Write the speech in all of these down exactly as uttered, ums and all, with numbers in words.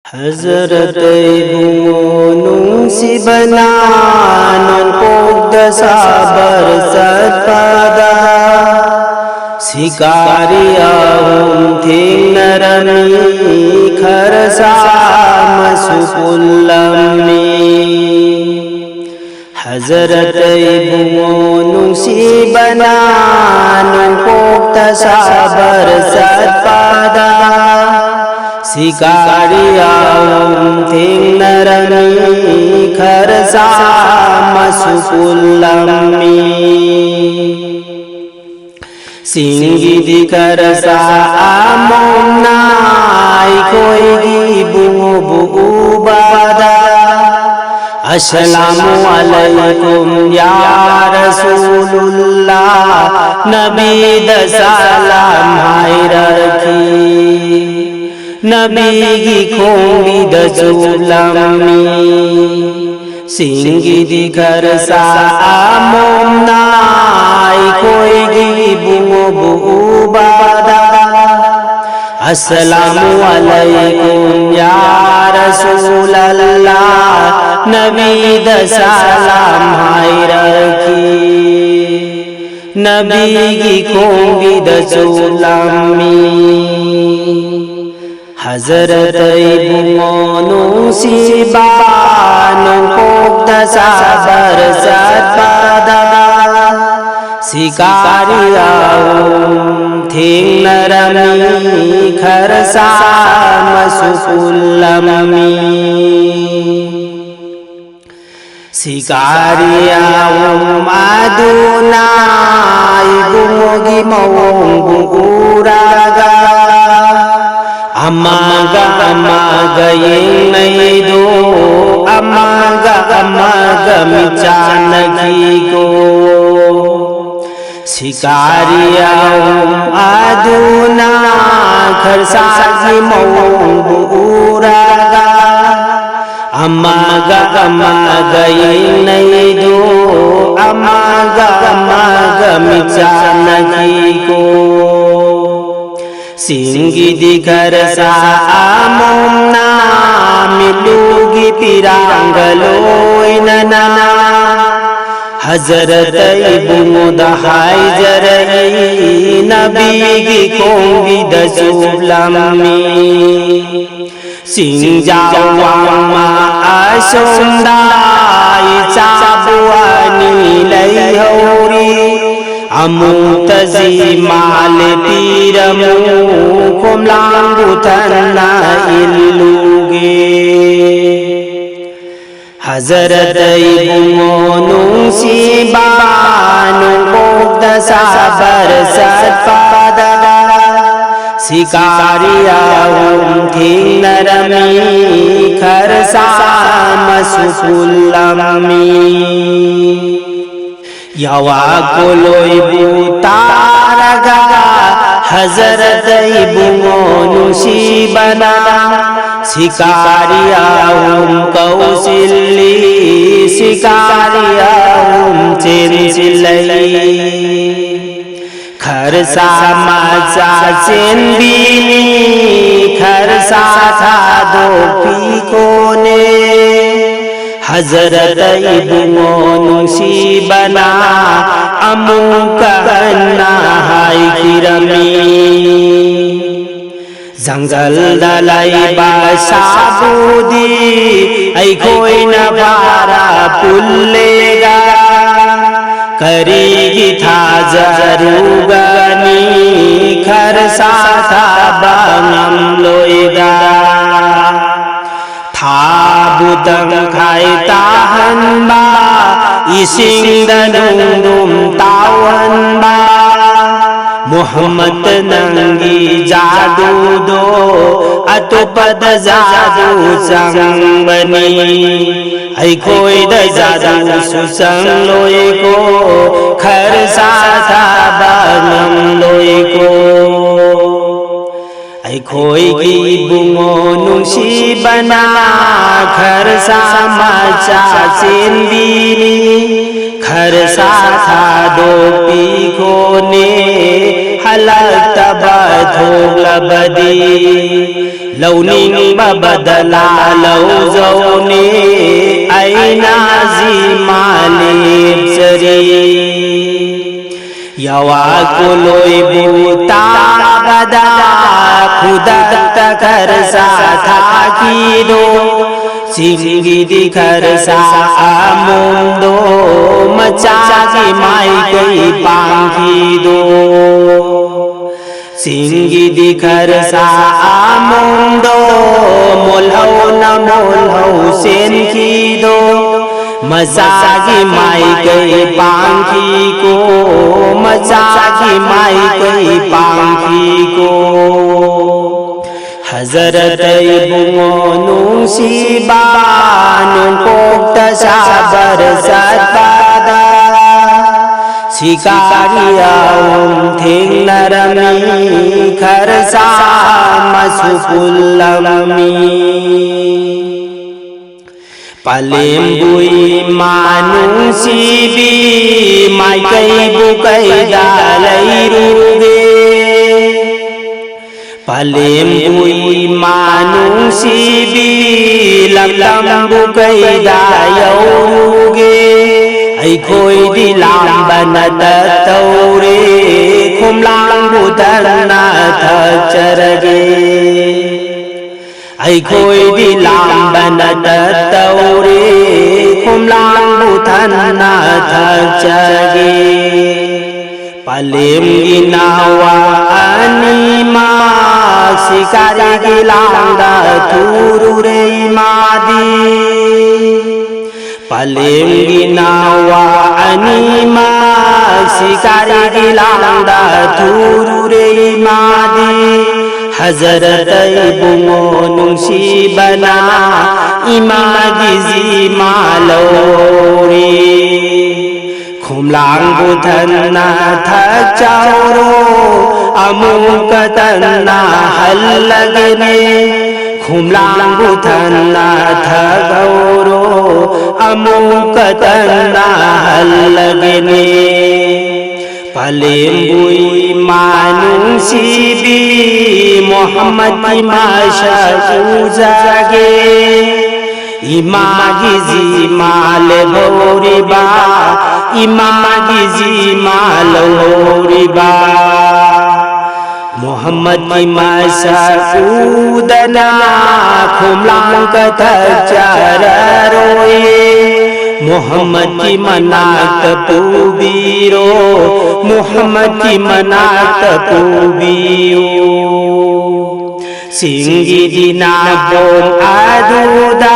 ꯍꯖꯔꯠ ꯏꯕꯨꯡꯉꯣ ꯅꯨꯡꯁꯤꯕꯅ ꯅꯣꯡꯄꯣꯛꯇ ꯁꯥꯕꯔ ꯆꯠꯄꯗ, ꯁꯤꯀꯥꯔꯤ ꯑꯍꯨꯝ ꯊꯦꯡꯅꯔꯝꯃꯤ, ꯈꯔꯁꯥ ꯑꯃꯁꯨ ꯄꯨꯜꯂꯝꯃꯤ꯫ ꯍꯖꯔꯠ ꯏꯕꯨꯡꯉꯣ ꯅꯨꯡꯁꯤꯕꯅ ꯅꯣꯡꯄꯣꯛꯇ ꯁꯥꯕꯔ ꯆꯠꯄꯗ, ꯁꯤꯀꯥꯔꯤ ꯑꯍꯨꯝ ꯊꯦꯡꯅꯔꯝꯃꯤ, ꯈꯔꯁꯥ ꯑꯃꯁꯨ ꯄꯨꯜꯂꯝꯃꯤ꯫ ꯆꯤꯡꯒꯤꯗꯤ ꯈꯔꯁꯥ ꯑꯃꯣꯝꯅ ꯑꯩꯈꯣꯏꯒꯤ ꯏꯕꯨꯡꯉꯣꯕꯨ ꯎꯕꯗ, "ꯑꯁꯂꯥꯃꯨ ꯑꯂꯩꯀꯨꯝ ꯌꯥ ꯔꯁꯨꯂꯨꯜꯂꯥ", ꯅꯕꯤꯗ ꯁꯂꯥꯝ ꯍꯥꯏꯔꯛꯈꯤ꯫ ꯅꯕꯤꯒꯤ ꯈꯣꯡꯕꯤꯗ ꯆꯨꯞꯂꯝꯃꯤ꯫ ꯆꯤꯡꯒꯤꯗꯤ ꯈꯔꯁꯥ ꯑꯃꯣꯝꯅ ꯑꯩꯈꯣꯏꯒꯤ ꯏꯕꯨꯡꯉꯣꯕꯨ ꯎꯕꯗ, "ꯑꯁꯂꯥꯃꯨ ꯑꯂꯩꯀꯨꯝ ꯌꯥ ꯔꯁꯨꯂꯜꯂꯥ", ꯅꯕꯤꯗ ꯁꯂꯥꯝ ꯍꯥꯏꯔꯛꯈꯤ꯫ ꯅꯕꯤꯒꯤ ꯈꯣꯡꯕꯤꯗ ꯆꯨꯞꯂꯝꯃꯤ꯫ ꯍꯖꯔꯠ ꯏꯕꯨꯡꯉꯣ ꯅꯨꯡꯁꯤꯕ ꯅꯣꯡꯄꯣꯛꯇ ꯁꯥꯕꯔ ꯆꯠꯄꯗ, ꯁꯤꯀꯥꯔꯤ ꯑꯍꯨꯝ ꯊꯦꯡꯅꯔꯝꯃꯤ, ꯈꯔꯁꯥ ꯑꯃꯁꯨ ꯄꯨꯜꯂꯝꯃꯤ꯫ ꯁꯤꯀꯥꯔꯤ ꯑꯍꯨꯝ ꯑꯗꯨꯅ ꯏꯕꯨꯡꯉꯣꯒꯤ ꯃꯑꯣꯡꯕꯨ ꯎꯔꯒ, ꯑꯃꯒ ꯑꯃꯒ ꯌꯦꯡꯅꯩꯗꯣ, ꯑꯃꯒ ꯑꯃꯒ ꯃꯤꯠ ꯆꯥꯟꯅꯈꯤꯀꯣ꯫ ꯁꯤꯀꯥꯔꯤ ꯑꯍꯨꯝ ꯑꯗꯨꯅ ꯈꯔꯁꯥꯒꯤ ꯃꯑꯣꯡꯕꯨ ꯎꯔꯒ, ꯑꯃꯒ ꯑꯃꯒ ꯌꯦꯡꯅꯩꯗꯣ, ꯑꯃꯒ ꯑꯃꯒ ꯃꯤꯠ ꯆꯥꯟꯅꯈꯤꯀꯣ꯫ ꯆꯤꯡꯒꯤꯗꯤ ꯈꯔꯁꯥ ꯑꯃꯣꯝꯅ ꯂꯣꯏꯅꯅ ꯍꯖꯔꯠ ꯏꯕꯨꯡꯉꯣꯗ ꯍꯥꯏꯖꯔꯛꯏ, ꯅꯕꯤꯒꯤ ꯈꯣꯡꯕꯤꯗ ꯆꯨꯞꯂꯝꯃꯤ꯫ ꯆꯤꯡꯖꯥꯎ ꯋꯥꯡꯃ ꯑꯁꯣꯝꯗ ꯏꯆꯥꯕꯨ ꯑꯅꯤ ꯂꯩꯍꯧꯔꯤ꯫ ꯑꯃꯨꯛꯇ ꯖꯤꯃꯥ ꯂꯦꯞꯄꯤꯔꯝꯃꯨ, ꯈꯣꯝꯂꯥꯡꯕꯨ ꯊꯟꯅ ꯏꯜꯂꯨꯒꯦ꯫ ꯍꯖꯔꯠ ꯏꯕꯨꯡꯉꯣ ꯅꯨꯡꯁꯤꯕ, ꯅꯣꯡꯄꯣꯛꯇ ꯁꯕꯔ ꯆꯠꯄꯗ ꯁꯤꯀꯥꯔꯤ ꯑꯍꯨꯝ ꯊꯦꯡꯅꯔꯝꯃꯤ, ꯈꯔꯁꯥ ꯑꯃꯁꯨ ꯄꯨꯜꯂꯝꯃꯤ꯫ ꯌꯥꯋꯥ ꯀꯣꯂꯣꯏꯕꯨ ꯇꯥꯔꯒ ꯍꯖꯔꯠ ꯏꯕꯨꯡꯉꯣ ꯅꯨꯡꯁꯤꯕꯅ ꯁꯤꯀꯥꯔꯤ ꯑꯍꯨꯝ ꯀꯧꯁꯤꯜꯂꯤ, ꯁꯤꯀꯥꯔꯤ ꯑꯍꯨꯝ ꯆꯦꯟꯁꯤꯜꯂꯛꯏ꯫ ꯈꯔꯁꯥ ꯃꯆꯥ ꯆꯦꯟꯕꯤꯅꯤ, ꯈꯔꯁꯥ ꯊꯥꯗꯣꯛꯄꯤꯈꯣꯅꯦ꯫ ꯍꯖꯔꯠ ꯏꯕꯨꯡꯉꯣ ꯅꯨꯡꯁꯤꯕꯅ ꯑꯃꯨꯛꯀ ꯍꯟꯅ ꯍꯥꯏꯈꯤꯔꯝꯃꯤ꯫ ꯖꯪꯒꯜꯗ ꯂꯩꯕ ꯁꯥꯕꯨꯗꯤ ꯑꯩꯈꯣꯏꯅ ꯐꯥꯔ ꯄꯨꯜꯂꯦꯒ꯫ ꯀꯔꯤꯒꯤ ꯊꯥꯖꯔꯨꯒꯅꯤ, ꯈꯔꯁꯥ ꯊꯥꯕ ꯉꯝꯂꯣꯏꯗ꯫ ꯊꯥꯕꯨ ꯇꯪꯈꯥꯏ ꯇꯥꯍꯟꯕ, ꯏꯁꯤꯡꯗ ꯅꯨꯡꯗꯨꯝ ꯇꯥꯎꯍꯟꯕ꯫ ꯃꯨꯍꯝꯃꯗ, ꯅꯪꯒꯤ ꯖꯥꯗꯨꯗꯣ ꯑꯇꯣꯞꯄꯗ ꯖꯥꯗꯨ ꯆꯪꯕꯅꯤ꯫ ꯑꯩꯈꯣꯏꯗ ꯖꯥꯗꯨꯁꯨ ꯆꯪꯂꯣꯏꯀꯣ, ꯈꯔꯁꯥ ꯊꯥꯕ ꯉꯝꯂꯣꯏꯀꯣ꯫ ꯑꯩꯈꯣꯏꯒꯤ ꯏꯕꯨꯡꯉꯣ ꯅꯨꯡꯁꯤꯕꯅ ꯈꯔꯁꯥ ꯃꯆꯥ ꯆꯦꯟꯕꯤꯅꯤ, ꯈꯔꯁꯥ ꯊꯥꯗꯣꯛꯄꯤꯈꯣꯅꯦ, ꯍꯜꯂꯛꯇꯕ ꯊꯣꯛꯂꯕꯗꯤ꯫ ꯂꯧꯅꯤꯡꯕ ꯕꯗꯂꯥ ꯂꯧꯖꯧꯅꯦ, ꯑꯩꯅ ꯖꯤꯃꯥ ꯂꯦꯞꯆꯔꯤ꯫ ꯌꯥꯋꯥ ꯀꯣꯂꯣꯏꯕꯨ ꯇꯥꯕꯗ ꯈꯨꯗꯛꯇ ꯈꯔꯁꯥ ꯊꯥꯈꯤꯗꯣ, ꯆꯤꯡꯒꯤꯗꯤ ꯈꯔꯁꯥ ꯑꯃꯣꯝꯗꯣ ꯃꯆꯥꯒꯤ ꯃꯥꯏꯀꯩ ꯄꯥꯡꯈꯤꯗꯣ꯫ ꯆꯤꯡꯒꯤꯗꯤ ꯈꯔꯁꯥ ꯑꯃꯣꯝꯗꯣ ꯃꯣꯜꯍꯧꯅ ꯃꯣꯜꯍꯧ ꯆꯦꯟꯈꯤꯗꯣ꯫ ꯃꯆꯥꯒꯤ ꯃꯥꯏꯀꯩ ꯄꯥꯡꯈꯤꯀꯣ, ꯃꯆꯥꯒꯤ ꯃꯥꯏꯀꯩ ꯄꯥꯡꯈꯤꯀꯣ꯫ ꯍꯖꯔꯠ ꯏꯕꯨꯡꯉꯣ ꯅꯨꯡꯁꯤꯕ, ꯅꯣꯡꯄꯣꯛꯇ ꯁꯕꯔ ꯆꯠꯄꯗ ꯁꯤꯀꯥꯔꯤ ꯑꯍꯨꯝ ꯊꯦꯡꯅꯔꯝꯃꯤ, ꯈꯔꯁꯥ ꯑꯃꯁꯨ ꯄꯨꯜꯂꯝꯃꯤ꯫ ꯄꯂꯦꯝꯕꯨ ꯏꯃꯥ ꯅꯨꯡꯁꯤꯕꯤ, ꯃꯥꯏꯀꯩꯕꯨ ꯀꯩꯗ ꯂꯩꯔꯨꯒꯦ? ꯄꯂꯦꯝꯕꯨ ꯏꯃꯥ ꯅꯨꯡꯁꯤꯕꯤ, ꯂꯝꯗꯝꯕꯨ ꯀꯩꯗ ꯌꯧꯔꯨꯒꯦ? ꯑꯩꯈꯣꯏꯗꯤ ꯂꯥꯝꯕꯅ ꯇꯠꯇꯧꯔꯦ, ꯈꯣꯝꯂꯥꯡꯕꯨ ꯊꯟꯅ ꯊꯛꯆꯔꯒꯦ꯫ ꯑꯩꯈꯣꯏꯗꯤ ꯂꯥꯝꯕꯅ ꯇꯠꯇꯧꯔꯦ, ꯈꯣꯝꯂꯥꯡꯕꯨ ꯊꯟꯅ ꯊꯛꯆꯒꯦ꯫ ꯄꯂꯦꯝꯒꯤ ꯅꯥꯋꯥ ꯑꯅꯤꯃꯛ ꯁꯤꯀꯥꯔꯤꯒꯤ ꯂꯥꯡꯗ ꯊꯨꯔꯨꯔꯦ ꯏꯃꯥꯗꯤ꯫ ꯄꯂꯦꯝꯒꯤ ꯅꯥꯋꯥ ꯑꯅꯤꯃꯛ ꯁꯤꯀꯥꯔꯤꯒꯤ ꯂꯥꯡꯗ ꯊꯨꯔꯨꯔꯦ ꯏꯃꯥꯗꯤ꯫ ꯍꯖꯔꯠ ꯏꯕꯨꯡꯉꯣ ꯅꯨꯡꯁꯤꯕꯅ ꯏꯃꯥꯒꯤ ꯖꯤꯃꯥ ꯂꯧꯔꯤ꯫ ꯈꯣꯝꯂꯥꯡꯕꯨ ꯊꯟꯅ ꯊꯛꯆꯧꯔꯣ, ꯑꯃꯨꯛꯀ ꯇꯟꯅ ꯍꯜꯂꯒꯦꯅꯦ꯫ ꯈꯣꯝꯂꯥꯡꯕꯨ ꯊꯟꯅ ꯊꯛꯍꯧꯔꯣ, ꯑꯃꯨꯛꯀ ꯇꯟꯅ ꯍꯜꯂꯒꯦꯅꯦ꯫ ꯄꯂꯦꯝꯕꯨ ꯏꯃꯥ ꯅꯨꯡꯁꯤꯕꯤ, ꯃꯨꯍꯝꯃꯗꯀꯤ ꯃꯁꯛ ꯎꯖꯒꯦ꯫ ꯏꯃꯥꯒꯤ ꯖꯤꯃꯥ ꯂꯦꯞꯍꯧꯔꯤꯕ, ꯏꯃꯥꯒꯤ ꯖꯤꯃꯥ ꯂꯧꯍꯧꯔꯤꯕ꯫ ꯃꯨꯍꯝꯃꯗꯀꯤ ꯃꯁꯛ ꯎꯗꯅ ꯈꯣꯝꯂꯥꯡ ꯀꯊꯛꯆꯔꯔꯣꯏꯌꯦ꯫ ꯃꯨꯍꯝꯃꯗꯀꯤ ꯃꯅꯥꯛꯇ ꯄꯨꯕꯤꯔꯣ, ꯃꯨꯍꯝꯃꯗꯀꯤ ꯃꯅꯥꯛꯇ ꯄꯨꯕꯤꯌꯨ꯫ ꯆꯤꯡꯒꯤ ꯗꯤꯅꯥꯕꯣꯝ ꯑꯗꯨꯗ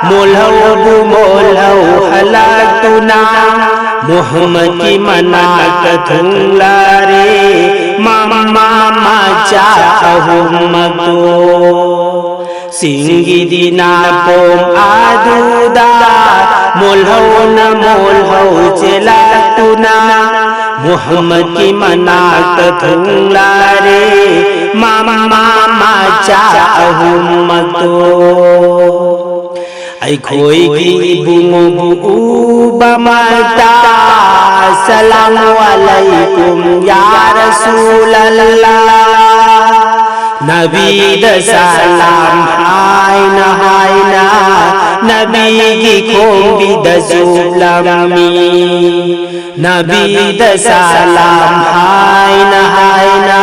ꯃꯣꯜꯍꯧꯕꯨ ꯃꯣꯜꯍꯧ ꯍꯜꯂꯛꯇꯨꯅ ꯃꯨꯍꯝꯃꯗꯀꯤ ꯃꯅꯥꯛꯇ ꯊꯨꯡꯂꯔꯦ꯫ ꯃꯃꯥ ꯃꯆꯥ ꯑꯍꯨꯝꯃꯛꯇꯣ ꯆꯤꯡꯒꯤ ꯗꯤꯅꯥꯕꯣꯝ ꯑꯗꯨꯗ ꯃꯣꯜꯍꯧꯅ ꯃꯣꯜꯍꯧ ꯆꯦꯜꯂꯛꯇꯨꯅ ꯃꯨꯍꯝꯃꯗꯀꯤ ꯃꯅꯥꯛꯇ ꯊꯨꯡꯂꯔꯦ꯫ ꯃꯃꯥ ꯃꯆꯥ ꯑꯍꯨꯝꯃꯛꯇꯣ ꯑꯩꯈꯣꯏꯒꯤ ꯏꯕꯨꯡꯉꯣꯕꯨ ꯎꯕꯃꯛꯇ "ꯑꯁꯂꯥꯃꯨ ꯑꯂꯩꯀꯨꯝ ꯌꯥ ꯔꯁꯨꯂꯜꯂꯥ", ꯅꯕꯤꯗ ꯁꯂꯥꯝ ꯍꯥꯏꯅ ꯍꯥꯏꯅ ꯅꯕꯤꯒꯤ ꯈꯣꯡꯕꯤꯗ ꯆꯨꯞꯂꯝꯃꯤ꯫ ꯅꯕꯤꯗ ꯁꯂꯥꯝ ꯍꯥꯏꯅ ꯍꯥꯏꯅ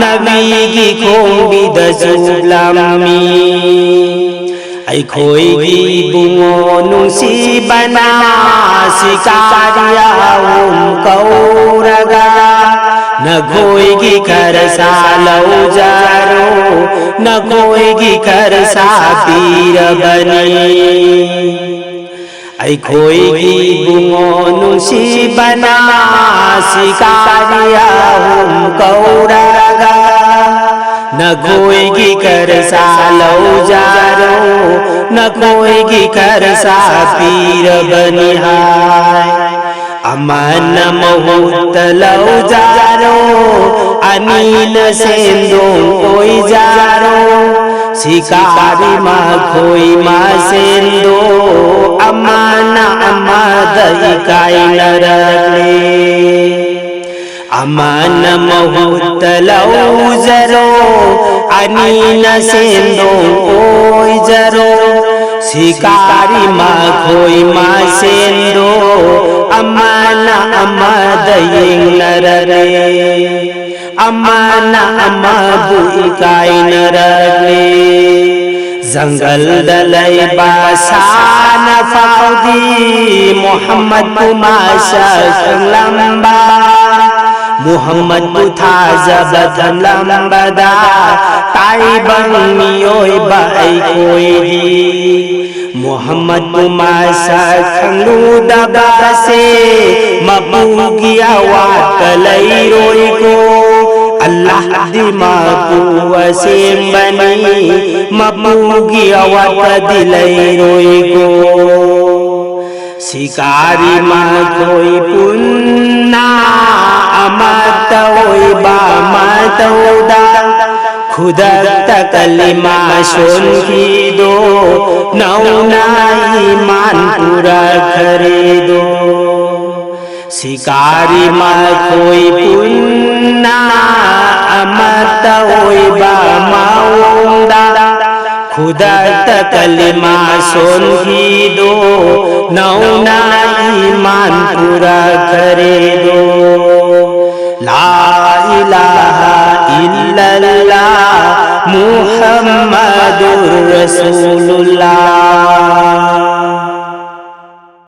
ꯅꯕꯤꯒꯤ ꯈꯣꯡꯕꯤꯗ ꯆꯨꯞꯂꯝꯃꯤ꯫ ꯑꯩꯈꯣꯏꯒꯤ ꯏꯕꯨꯡꯉꯣ ꯅꯨꯡꯁꯤꯕꯅ ꯁꯤꯀꯥꯔꯤ ꯑꯍꯨꯝ ꯀꯧꯔꯒ "ꯅꯈꯣꯏꯒꯤ ꯈꯔꯁꯥ ꯂꯧꯖꯔꯣ, ꯅꯈꯣꯏꯒꯤ ꯈꯔꯁꯥ ꯄꯤꯔꯕꯅꯤ"꯫ ꯑꯩꯈꯣꯏꯒꯤ ꯏꯕꯨꯡꯉꯣ ꯅꯨꯡꯁꯤꯕꯅ ꯁꯤꯀꯥꯔꯤ ꯑꯍꯨꯝ ꯀꯧꯔꯒ "ꯅꯈꯣꯏꯒꯤ ꯈꯔꯁꯥ ꯂꯧꯖꯔꯣ, ꯅꯈꯣꯏꯒꯤ ꯈꯔꯁꯥ ꯄꯤꯔꯕꯅꯤ" ꯍꯥꯏ꯫ "ꯑꯃꯅ ꯃꯍꯨꯠꯇ ꯂꯧꯖꯔꯣ, ꯑꯅꯤꯅ ꯁꯦꯟꯗꯣꯡ ꯑꯣꯏꯖꯔꯣ"꯫ ꯁꯤꯀꯥꯔꯤ ꯃꯈꯣꯏ ꯃꯁꯦꯟꯗꯣ ꯑꯃꯅ ꯑꯃꯗ ꯏꯀꯥꯏꯅꯔꯛꯂꯦ꯫ ꯑꯃꯅ ꯃꯍꯨꯠꯇ ꯂꯧꯖꯔꯣ, ꯑꯅꯤꯅ ꯁꯦꯟꯗꯣꯡ ꯑꯣꯏꯖꯔꯣ꯫ ꯁꯤꯀꯥꯔꯤ ꯃꯈꯣꯏ ꯃꯁꯦꯟꯗꯣ ꯑꯃꯅ ꯑꯃꯗ ꯌꯦꯡꯅꯔꯔꯦ, ꯑꯃꯅ ꯑꯃꯕꯨ ꯏꯀꯥꯏꯅꯔꯛꯂꯦ꯫ ꯖꯪꯒꯜꯗ ꯂꯩꯕ ꯁꯥꯅ ꯐꯥꯎꯗꯤ ꯃꯨꯍꯝꯃꯗꯄꯨ ꯃꯁꯛ ꯈꯪꯂꯝꯕ, ꯃꯨꯍꯝꯃꯗꯄꯨ ꯊꯥꯖꯕ ꯊꯝꯂꯝꯕꯗ ꯇꯥꯏꯕꯪ ꯃꯤꯑꯣꯏꯕ ꯑꯩꯈꯣꯏꯗꯤ ꯃꯨꯍꯝꯃꯗꯄꯨ ꯃꯁꯛ ꯈꯪꯂꯨꯗꯕꯁꯦ ꯃꯄꯨꯒꯤ ꯑꯋꯥꯠꯄ ꯂꯩꯔꯣꯏꯀꯣ꯫ ꯑꯜꯂꯥꯍꯗꯤ ꯃꯄꯨ ꯑꯁꯦꯡꯕꯅꯤ, ꯃꯄꯨꯒꯤ ꯑꯋꯥꯠꯄꯗꯤ ꯂꯩꯔꯣꯏꯀꯣ꯫ ꯁꯤꯀꯥꯔꯤ ꯃꯈꯣꯏ ꯄꯨꯟꯅ ꯑꯃꯠꯇ ꯑꯣꯏꯕ ꯃꯇꯧꯗ ꯈꯨꯗꯛꯇ ꯀꯂꯤꯃꯥ ꯁꯣꯟꯈꯤꯗꯣ ꯅꯧꯅ ꯏꯃꯥꯟ ꯄꯨꯔꯛꯈ꯭ꯔꯦꯗꯣ꯫ ꯁꯤꯀꯥꯔꯤ ꯃꯈꯣꯏ ꯄꯨꯟꯅ ꯑꯃꯠꯇ ꯑꯣꯏꯕ ꯃꯑꯣꯡꯗ ꯈꯨꯗꯛꯇ ꯀꯂꯤꯃꯥ ꯁꯣꯟꯈꯤꯗꯣ ꯅꯧꯅ ꯏꯃꯥꯟ ꯄꯨꯔꯛꯈ꯭ꯔꯦꯗꯣ꯫ لا إله إلا الله محمد رسول الله.